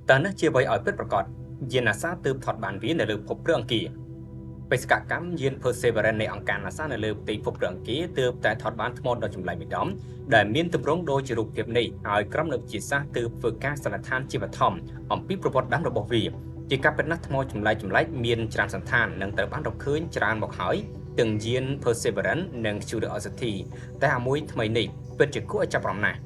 តើនេះជាអ្វីឲ្យពិតប្រាកដយាន NASA ទើបថតបានវានៅលើភពព្រះអង្គារបេសកកម្មយាន Perseverance នៃអង្គការ NASA នៅលើផ្ទៃភពព្រះអង្គារទើបតែថតបានថ្មដ៏ចម្លែកមួយដុំដែលមានទម្រង់ដូចជារូបភាពនេះហើយក្រុមអ្នកវិទ្យាសាស្ត្រទើបធ្វើការសន្និដ្ឋានជាបឋមអំពីប្រវត្តិដើមរបស់វាជាការពិតណាស់ថ្មចម្លែកចម្លែកមានច្រើនសន្តាននិងត្រូវបានរកឃើញច្រើនមកហើយទាំងយាន Perseverance និង Curiosity តែអាមួយថ្មីនេះពិតជាគួរឲ្យចាប់អារម្មណ៍ណាស់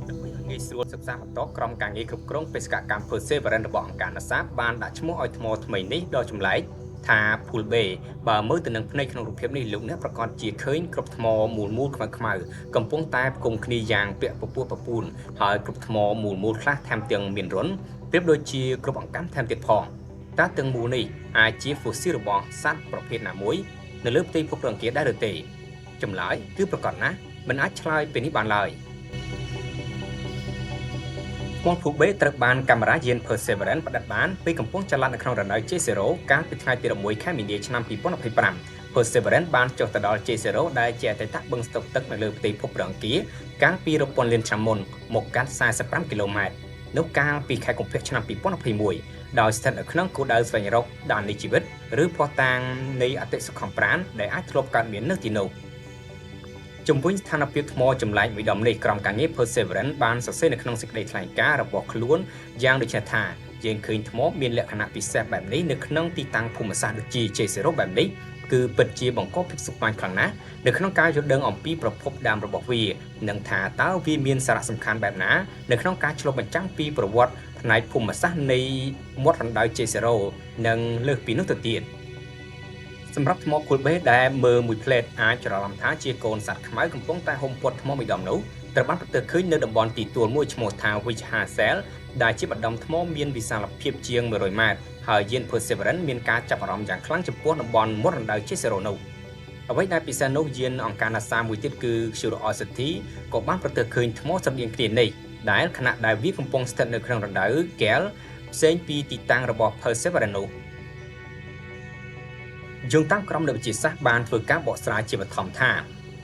ដើម្បីឲ្យងាយស្រួលសិក្សាបន្តក្រុមការងារគ្រប់គ្រងបេសកកម្ម Perseverance របស់អង្គការ NASA បានដាក់ឈ្មោះឲ្យថ្មថ្មីនេះដ៏ចម្លែកថា Pool Bay បើមើលទៅនឹងភ្នែកក្នុងរូបភាពនេះលោកអ្នកប្រកាសជាឃើញគ្រប់ថ្មមូលមូលខ្មៅខ្មៅកំពុងតែផ្គុំគ្នាយ៉ាងពាក់ពពោះពពូនហើយគ្រប់ថ្មមូលមូលខ្លះថែមទាំងមានរន្ធប្រៀបដូចជាគ្រប់អង្កាំថែមទៀតផងតើទាំងមូលនេះអាចជា fossil របស់សត្វប្រភេទណាមួយនៅលើផ្ទៃភពរង្គៀដែរឬទេចម្លើយគឺប្រកាសណាស់មិនអាចឆ្លើយពេលនេះបានឡើយ ថ្មភូបេត្រូវបានកាមេរ៉ាយាន Perseverance ផ្តិតបានពេលកំពុងចល័តនៅក្នុងរណ្ដៅ J0 កាលពីថ្ងៃទី11ខែមីនាឆ្នាំ2025 Perseverance បានចុះទៅដល់ J0 ដែលជាអតីតបឹងស្តុកទឹកនៅលើផ្ទៃភពព្រះអង្គារកាលពីរាប់ពាន់លានឆ្នាំមុនមកកាត់45គីឡូម៉ែត្រនោះកាលពីខែកុម្ភៈឆ្នាំ2021ដោយស្ថិតនៅក្នុងគោលដៅស្វែងរកដាននៃជីវិតឬភស្តុតាងនៃអតិសុខំប្រាណដែលអាចធ្លាប់កើតមាននៅទីនោះ ជុំវិញស្ថានភាពថ្មចម្លែកមួយដុំនេះក្រុមការងារ Perseverance បានសរសេរនៅក្នុងសេចក្តីថ្លែងការណ៍របស់ខ្លួនយ៉ាងដូចនេះថាយើងឃើញថ្មមានលក្ខណៈពិសេសបែបនេះនៅក្នុងទីតាំងភូមិសាស្ត្រដូចជា J0 បែបនេះគឺពិតជាបង្កភាពសុខស្មាញខ្លាំងណាស់នៅក្នុងការយល់ដឹងអំពីប្រភពដើមរបស់វានិងថាតើវាមានសារៈសំខាន់បែបណានៅក្នុងការឆ្លុះបញ្ចាំងពីប្រវត្តិផ្នែកភូមិសាស្ត្រនៃមាត់រណ្ដៅ J0 និងលើសពីនោះទៅទៀត សម្រាប់ថ្មគូលបេដែលមើលមួយផ្លែតអាចច្រឡំថាជាកូនសត្វខ្មៅកំពុងតែហុំព័ទ្ធថ្មមួយដុំនោះត្រូវបានប្រទះឃើញនៅតំបន់ទីទួលមួយឈ្មោះថា Witch Hazel ដែលជាបណ្ដុំថ្មមានវិសាលភាពជាង100ម៉ែត្រហើយយាន Perseverance មានការចាប់អារម្មណ៍យ៉ាងខ្លាំងចំពោះតំបន់មាត់រណ្ដៅ J0 នោះអ្វីដែលពិសេសនោះយានអង្គការ NASA មួយទៀតគឺ Curiosity ក៏បានប្រទះឃើញថ្មស្រដៀងគ្នានេះដែលខណៈដែលវាកំពុងស្ថិតនៅក្នុងរណ្ដៅ Gale ផ្សេងពីទីតាំងរបស់ Perseverance នោះ យោងតាមក្រុមអ្នកវិទ្យាសាស្ត្របានធ្វើការបកស្រាយជាបឋមថា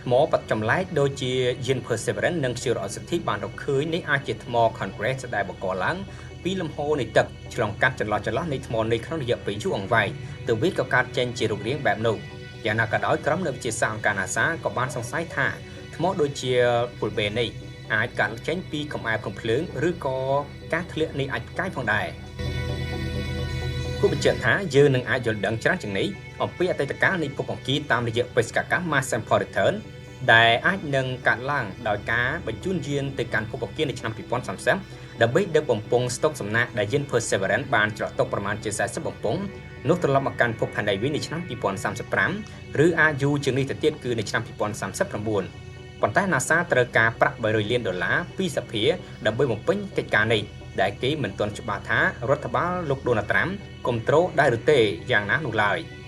ថ្មបចម្លែកដូចជាយាន Perseverance និង Curiosity បានរកឃើញនេះអាចជាថ្ម concrete ដែលបង្កឡើងពីលំហូរនៃទឹកឆ្លងកាត់ចន្លោះចន្លោះនៃថ្មនេះក្នុងរយៈពេលយូរអង្វែងទើបវាក៏កើតចេញជារូបរាងបែបនោះយ៉ាងណាក៏ដោយក្រុមអ្នកវិទ្យាសាស្ត្រអង្គការ NASA ក៏បានសង្ស័យថាថ្មដូចជា Pulbe នេះអាចកើតចេញពីកម្អែលភ្នំភ្លើងឬក៏ការធ្លាក់នៃអាចផ្កាយផងដែរ គួរបញ្ជាក់ថាយើងនឹងអាចយល់ដឹងច្រើនជាងនេះអំពីអតីតកាលនៃភពអង្គារតាមរយៈបេសកកម្ម Mars Sample Return ដែលអាចនឹងកើតឡើងដោយការបញ្ជូនយានទៅកាន់ភពអង្គារនៅឆ្នាំ2030ដើម្បីដឹកបំពង់ស្តុកសំណាកដែលយាន Perseverance បានច្រកទុកប្រមាណជា40បំពង់នោះត្រឡប់មកកាន់ភពផែនដីវិញនៅឆ្នាំ2035ឬអាចយូរជាងនេះទៅទៀតគឺនៅឆ្នាំ2039ប៉ុន្តែ NASA ត្រូវការប្រាក់300លានដុល្លារពីសភាដើម្បីបំពេញកិច្ចការនេះដែលគេមិនទាន់ច្បាស់ថារដ្ឋបាលលោកដូណាល់ត្រាំគ្រប់គ្រងដែរឬទេយ៉ាងណានោះឡើយ។